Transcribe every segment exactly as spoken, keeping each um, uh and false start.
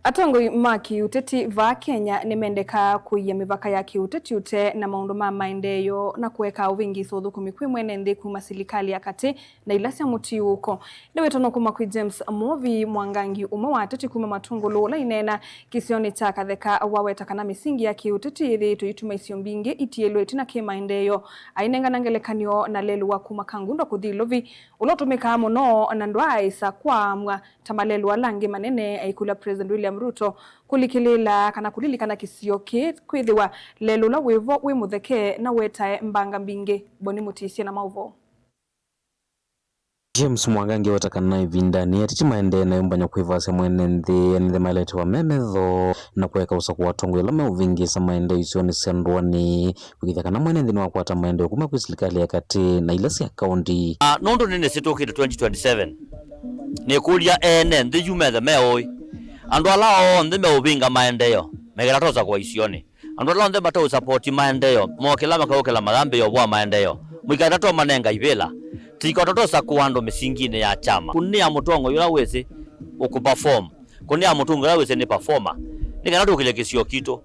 Atongoi ma kĩũteti vaa Kenya nĩmendekaa kũia mĩvaka ya kĩũteti ũtee na maũndũ ma maendeeo na kũekaa ũvĩngĩĩso ũthũkũmi kwĩ mwene nthĩ kuma silikalĩ ya katĩ na ila sya mũtiũũko. Ndeto ĩno kuma kwĩ James Mwovi Mwangangi, ũmwe wa ateti kuma Matũngũlũ, ũla aineena kĩsionĩ kya Katheka, waweta kana mĩsingi ya kĩũteti yĩthĩĩtwe ĩituma isio mbingĩ itiĩlwe ĩtina kĩ maendeeo. Ainengana ngelekany'o na lelũ wa kuma Kangundo kũthi Ilovi, ũla ũtũmĩkaa mũno na ndwaaĩsa kwaamw'a ta malelũ ala angĩ manene, aikũlya President William Ruto kũlikĩlĩĩla kana kũlilikana kĩsio kĩĩ kwĩthĩwa lelũ ũla wĩvo wĩ mũtheke na wetae mbanga mbingĩ. Boni Mũtisye na maũvoo. James Mwangangi aweta kana ĩvindanĩ ateti maendee na yũmbany'a kwĩvasya mwene nthĩ, ene nthĩ maeletewa me metho na kũeka ũsakũa atongoi ala meũvĩngĩĩsa maendeeo isionĩ sya ndũanĩ. Kũĩkĩĩthya kana mwene nthĩ nĩwakwata maendeeo kuma kwĩ silikalĩ ya katĩ na ila sya kaũnti. Ah, nũndũ nĩnĩsĩ tũkĩte twenty twenty-seven, nĩkũlya ene nthĩ yu methe meũĩ. Andũ ala onthe meũvĩnga maendeeo, mekĩla tosa kwa isionĩ. Andũ ala onthe mateũsapoti maendeeo, mokĩla makaũkĩla mathambĩĩo vwa maendeeo. Mũikatatomanenga ivĩla. Tikatatosa kũandũ mĩsinginĩ ya kyama. Kũnĩa mũtongoi ũla wĩsĩ ũkũperform. Kũnĩa mũtongoi ũla wĩsĩ nĩ performer. Nĩ kana tũkĩlye kĩsio kitũ.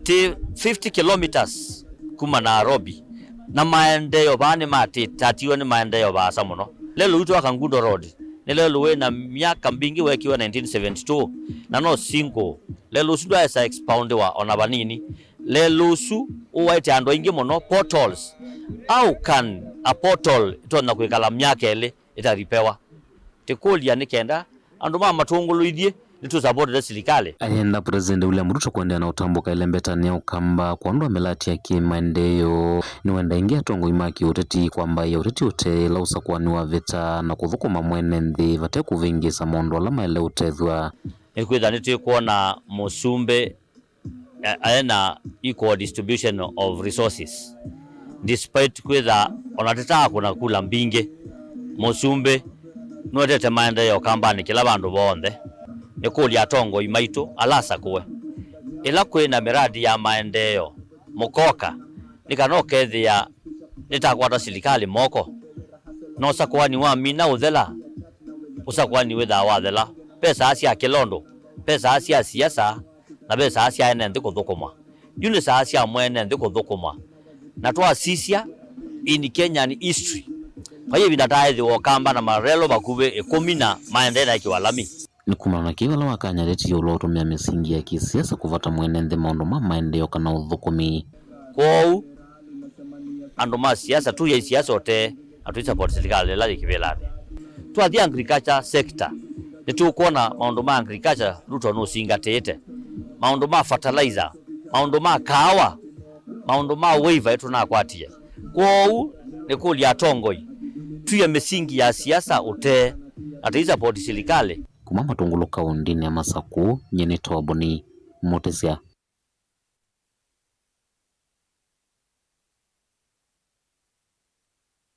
Ti fifty kilometres kuma Nairobi. Na maendeeo vaa nĩmatĩtatiwe nĩ maendeeo vaasa mũno. Lelũ witũ wa Kangundo Road nĩ lelũ wĩ na myaka mbingĩ wekiwe nineteen seventy-two, na no single. Lelũ ũsu ndwaesa expoundiwa ona vanini. Lelũ ũsu ũwaĩte andũ aingĩ mũno, potholes. How can a pothole ĩtonya kwĩkala myaka ĩlĩ ĩtaripewa? Tĩkũlya nĩ kenda andũ ma Matũngũlũ ithyĩ nĩtũsapotete silikalĩ. Ayenda President William Ruto kũendeea na ũtambũka ĩlembetanĩ ya Ũkamba kwa ũndũ wa mĩlatĩ ya kĩmaendeeo. Nĩwenda ĩngĩ atongoi ma kĩũteti kwambaĩa ũteti ũtee ĩla ũsakũanĩ wavĩta na kũthũkũma mwene nthĩ vate kũvĩngĩĩsa maũndũ ala maĩle ũtethw'a. Nĩkwĩthĩwa nĩtwĩkwona mũsumbĩ eh, aĩ na equal distribution of resources. Despite kwĩtha ona tĩtaakũna kula mbingĩ, mũsumbĩ nũetete maendeeo Ũkambanĩ kĩla vandũ vonthe. Nĩkũlya atongoi maitũ ala asakũe, ĩla kwĩ na mĩradi ya maendeeo mũkoka, nĩ kana ũkethĩa nĩtakwata silikalĩ moko, na ũsakũani wamina ũthela, ũsakũani wĩthaa wathela, ve saa sya kĩla ũndũ, ve saa sya siasa, na ve saa sya ene nthĩ kũthũkũmwa. Yu nĩ saa sya mwene nthĩ kũthũkũmwa. Na twasisya in Kenyan history, vai ĩvinda taaĩthĩwa Ũkamba na marelo vakuvĩ ĩkũmi na maendee na ĩkĩwa lami. Nĩ kumana na kĩĩ vala wakany'a ateti ĩũlũ wa ũtũmĩa mĩsingi ya kĩsiasa kũvata mwene nthĩ maũndũ ma maendeeo kana ũthũkũmi? Kwoou, andũ ma siasa, tũyai siasa ũtee, na tũisapoti silikalĩ ĩla yĩ kĩvĩlanĩ. Twathi agriculture sector, nĩtũkwona maũndũ ma agriculture Ruto nũsingatĩte. Maũndũ ma fertilizer, maũndũ ma kaawa, maũndũ ma waiver ĩtũnakwatie. Kwoou, nĩkũlya atongoi, tũye mĩsingi ya siasa ũtee, na tũisapoti silikalĩ. Kuma Matũngũlũ kaũndĩnĩ ya Masakũ, nyie nĩ Toboni Mũtĩsya.